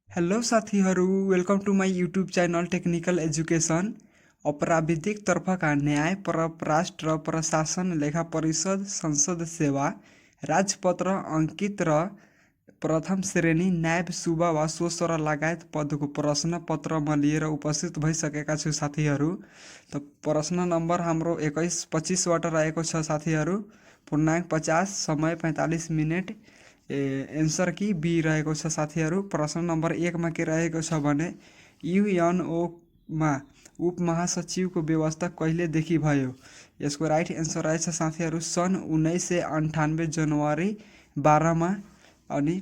Hello साथीहरू, welcome to my YouTube channel technical education. अपराविधिक तर्फका न्याय परराष्ट्र र प्रशासन लेखा परिषद संसद सेवा राजपत्र अंकित र प्रथम श्रेणी न्याय सुबा वा सोसर लगायत पदको प्रश्न पत्रमा लिएर उपस्थित भइसकेका छु साथीहरू। त प्रश्न नम्बर हाम्रो 21-25बाट रहेको छ साथीहरू। पूर्णाङ्क 50, समय 45 मिनट। एन्सर कि बी रहेको छ साथीहरू। प्रश्न नम्बर 1मा के रहेको छ भने युएनओमा उपमहासचिवको व्यवस्था कहिलेदेखि भयो? यसको राइट एन्सर रहेछ साथीहरू सन् 1998 जनवरी 12मा। अनि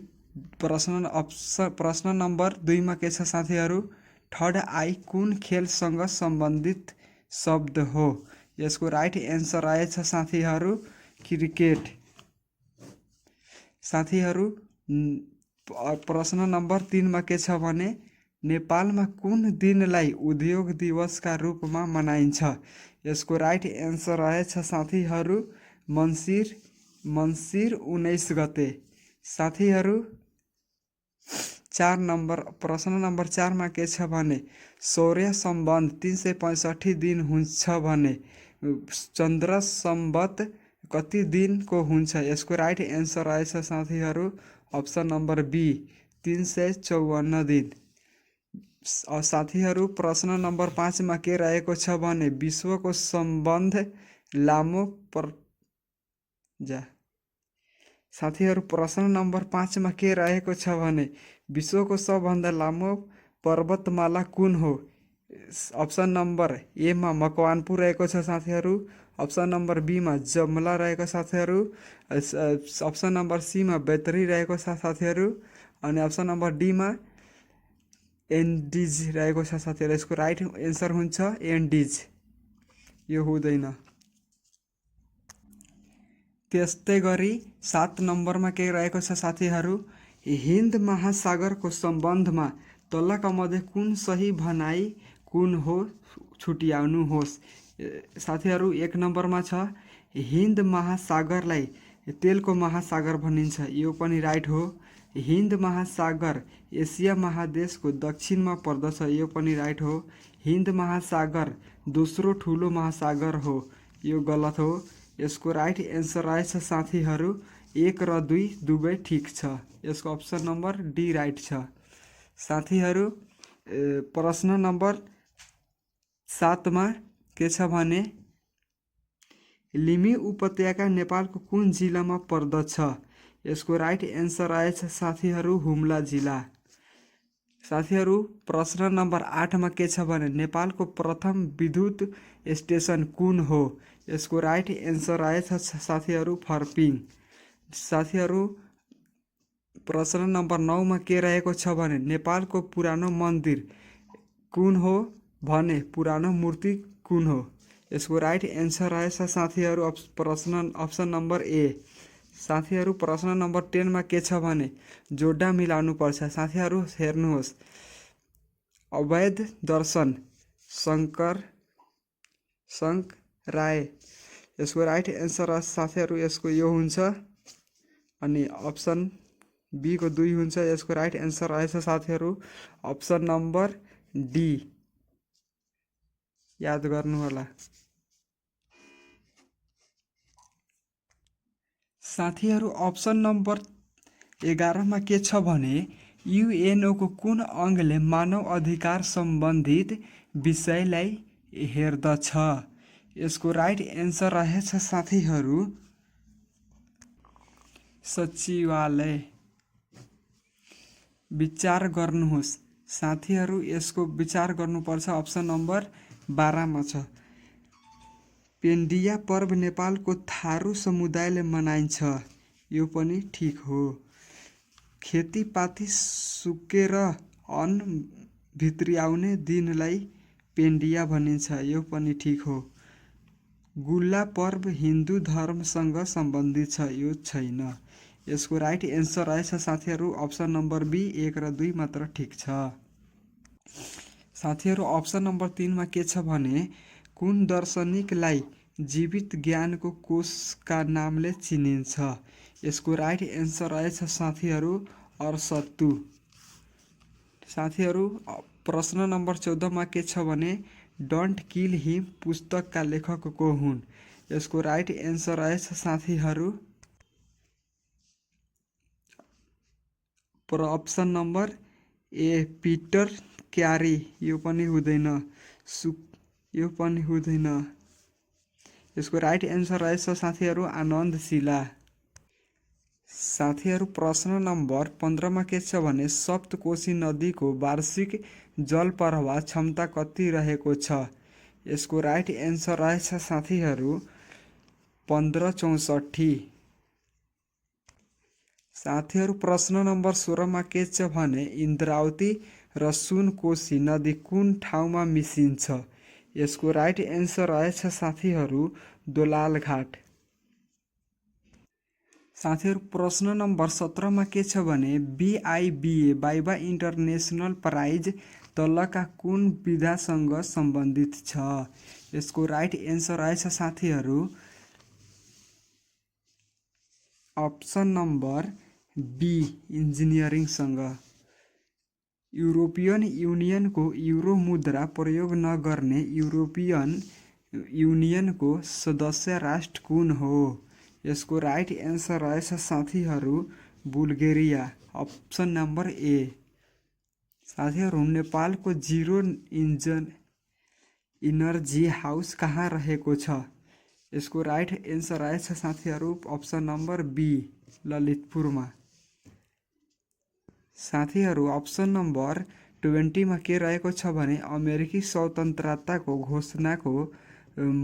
प्रश्न नम्बर 2मा के छ साथीहरू? थर्ड आई कुन खेलसँग सम्बन्धित शब्द हो? यसको राइट एन्सर रहेछ साथीहरू क्रिकेट। साथीहरू प्रश्न नम्बर 3मा के छ भने नेपालमा कुन दिनलाई उद्योग दिवसका रूपमा मनाइन्छ? यसको राइट एन्सर रहेछ साथीहरू मङ्सिर 19 गते। साथीहरू प्रश्न नम्बर 4मा के छ भने सौर्य सम्बन्ध 365 दिन हुन्छ भने चन्द्र सम्बत कति दिनको हुन्छ? यसको राइट एन्सर रहेछ साथीहरू अप्सन नम्बर बी 354 दिन। साथीहरू प्रश्न नम्बर 5मा के रहेको छ भने विश्वको सम्बन्ध लामो साथीहरू प्रश्न नम्बर 5मा के रहेको छ भने विश्वको सबभन्दा लामो पर्वतमाला कुन हो? अप्सन नम्बर एमा मकवानपुर रहेको छ साथीहरू। अप्सन नम्बर बीमा जमला रहेको साथीहरू। अप्सन नम्बर सीमा बैतरी रहेको छ साथीहरू। अनि अप्सन नम्बर डीमा एन्डिज रहेको छ साथीहरू। यसको राइट एन्सर हुन्छ एन्डिज, यो हुँदैन। त्यस्तै गरी 7 नम्बरमा के रहेको छ साथीहरू? हिन्द महासागरको सम्बन्धमा तलका मध्ये कुन सही भनाइ कुन हो? छुट्याउनुहोस्। साथीहरू 1 नम्बरमा छ हिन्द महासागरलाई तेलको महासागर भनिन्छ, यो पनि राइट हो। हिन्द महासागर एसिया महादेशको दक्षिणमा पर्दछ, यो पनि राइट हो। हिन्द महासागर दोस्रो ठुलो महासागर हो, यो गलत हो। यसको राइट एन्सर रहेछ साथीहरू 1 र 2 दुवै ठिक छ। यसको अप्सन नम्बर डी राइट छ। साथीहरू प्रश्न नम्बर 7मा के छ भने लिमी उपत्यका नेपालको कुन जिल्लामा पर्दछ? यसको राइट एन्सर रहेछ साथीहरू हुम्ला जिल्ला। साथीहरू प्रश्न नम्बर 8मा के छ भने नेपालको प्रथम विद्युत स्टेसन कुन हो? यसको राइट एन्सर रहेछ साथीहरू फर्पिङ। साथीहरू प्रश्न नम्बर 9मा के रहेको छ भने नेपालको पुरानो मन्दिर कुन हो भने पुरानो मूर्ति कुन हो? यसको राइट एन्सर रहेछ साथीहरू अप्सन नम्बर ए। साथीहरू प्रश्न नम्बर 10मा के छ भने जोड्दा मिलाउनु पर्छ। साथीहरू हेर्नुहोस्, अवैध दर्शन शङ्कराय, यसको राइट एन्सर साथीहरू यसको यो हुन्छ। अनि अप्सन बी को 2 हुन्छ। यसको राइट एन्सर रहेछ साथीहरू अप्सन नम्बर डी, याद गर्नु होला। साथीहरू अप्सन नम्बर 11मा के छ भने युएनओको कुन अङ्गले मानव अधिकार सम्बन्धित विषयलाई हेर्दछ? यसको राइट एन्सर रहेछ साथीहरू सचिवालय। विचार गर्नुहोस् साथीहरू, यसको विचार गर्नुपर्छ। अप्सन नम्बर 12मा छ पेन्डिया पर्व नेपालको थारू समुदायले मनाइन्छ, यो पनि ठिक हो। खेतीपाती सुकेर अन्न भित्र्याउने दिनलाई पेन्डिया भनिन्छ, यो पनि ठिक हो। गुल्ला पर्व हिन्दू धर्मसँग सम्बन्धित छ, यो छैन। यसको राइट एन्सर रहेछ साथीहरू अप्सन नम्बर बी 1 र 2 मात्र ठिक छ। साथीहरू अप्सन नम्बर 3मा के छ भने कुन दार्शनिकलाई जीवित ज्ञानको कोषका नामले चिनिन्छ? यसको राइट एन्सर रहेछ साथीहरू अरस्तु। साथीहरू प्रश्न नम्बर 14 मा के छ भने डोन्ट किल हिम पुस्तकका लेखक को हुन्? यसको राइट एन्सर रहेछ साथीहरू अप्सन नम्बर ए पिटर क्यारी। यो पनि हुँदैन, यो पनि हुँदैन। यसको राइट एन्सर रहेछ साथीहरू आनन्द शिला। साथीहरू प्रश्न नम्बर 15 मा के छ भने सप्तकोशी नदीको वार्षिक जल प्रवाह क्षमता कति रहेको छ? यसको राइट एन्सर रहेछ साथीहरू 1564। साथीहरू प्रश्न नम्बर 16 मा के छ भने इन्द्रावती र सुनकोशी नदी कुन ठाउँमा मिसिन्छ? यसको राइट एन्सर रहेछ साथीहरू दोलालघाट। साथीहरू प्रश्न नम्बर 17 मा के छ भने BIBA बाइबा इन्टरनेसनल प्राइज तलका कुन विधासँग सम्बन्धित छ? यसको राइट एन्सर रहेछ साथीहरू अप्सन नम्बर बी इन्जिनियरिङसँग। युरोपियन युनियनको युरो मुद्रा प्रयोग नगर्ने युरोपियन युनियनको सदस्य राष्ट्र कुन हो? यसको राइट एन्सर रहेछ साथीहरू बुल्गेरिया। अप्सन नम्बर ए। साथीहरू नेपालको जिरो इनर्जी हाउस कहाँ रहेको छ? यसको राइट एन्सर रहेछ साथीहरू अप्सन नम्बर बी ललितपुरमा। साथीहरू अप्सन नम्बर 20 मा के रहेको छ भने अमेरिकी स्वतन्त्रताको घोषणाको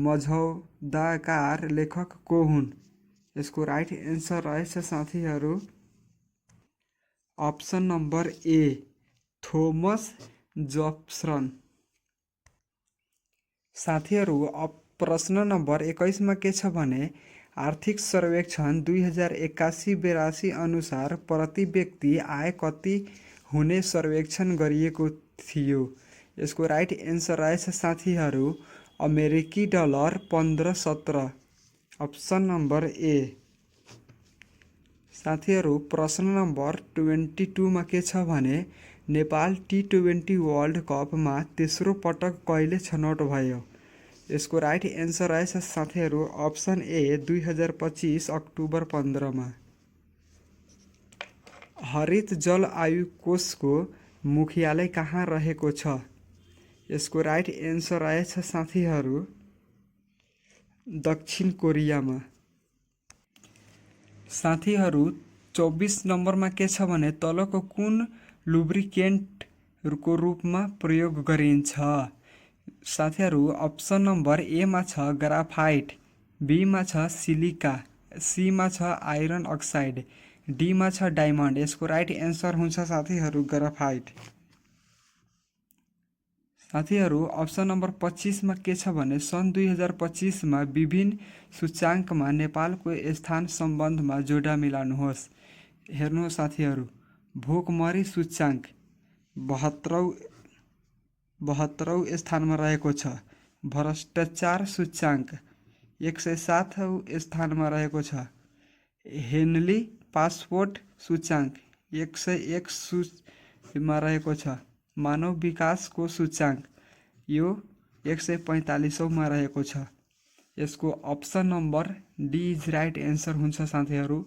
मझौदाकार लेखक को हुन्? यसको राइट एन्सर रहेछ साथीहरू अप्सन नम्बर ए थोमस जेफरसन। साथीहरू प्रश्न नम्बर 21 मा के छ भने आर्थिक सर्वेक्षण 2081-82 अनुसार प्रति व्यक्ति आय कति हुने सर्वेक्षण गरिएको थियो? यसको राइट एन्सर रहेछ साथीहरू अमेरिकी डलर 1517। अप्सन नम्बर ए। साथीहरू प्रश्न नम्बर 22 मा के छ भने नेपाल T20 वर्ल्ड कपमा तेस्रो पटक कहिले छनौट भयो? यसको राइट एन्सर रहेछ साथीहरू अप्सन ए 2025 अक्टोबर 15 मा। हरित जल आयोग कोषको मुख्यालय कहाँ रहेको छ? यसको राइट एन्सर रहेछ साथीहरू दक्षिण कोरियामा। साथीहरू 24 नम्बरमा के छ भने तलको कुन लुब्रिकेन्टको रूपमा प्रयोग गरिन्छ? साथीहरू अप्सन नम्बर ए मा छ ग्राफाइट, बी मा छ सिलिका, सी मा छ आइरन अक्साइड, डी मा छ डायमन्ड। यसको राइट एन्सर हुन्छ साथीहरू ग्राफाइट। साथीहरू अप्सन नम्बर 25 मा के छ भने सन् 2025 मा विभिन्न सूचाङ्कमा नेपालको स्थान सम्बन्धमा जोडा मिलाउनुहोस्। हेर्नुहोस् साथीहरू भोकमरी सूचाङ्क 72औं स्थानमा रहेको छ। भ्रष्टाचार सूचाङ्क 107औं स्थानमा रहेको छ। हेनली पासपोर्ट सूचाङ्क 101 मा रहेको छ। मानव विकासको सूचाङ्क यो 145औं मा रहेको छ। यसको option number D is right answer हुन्छ साथीहरू।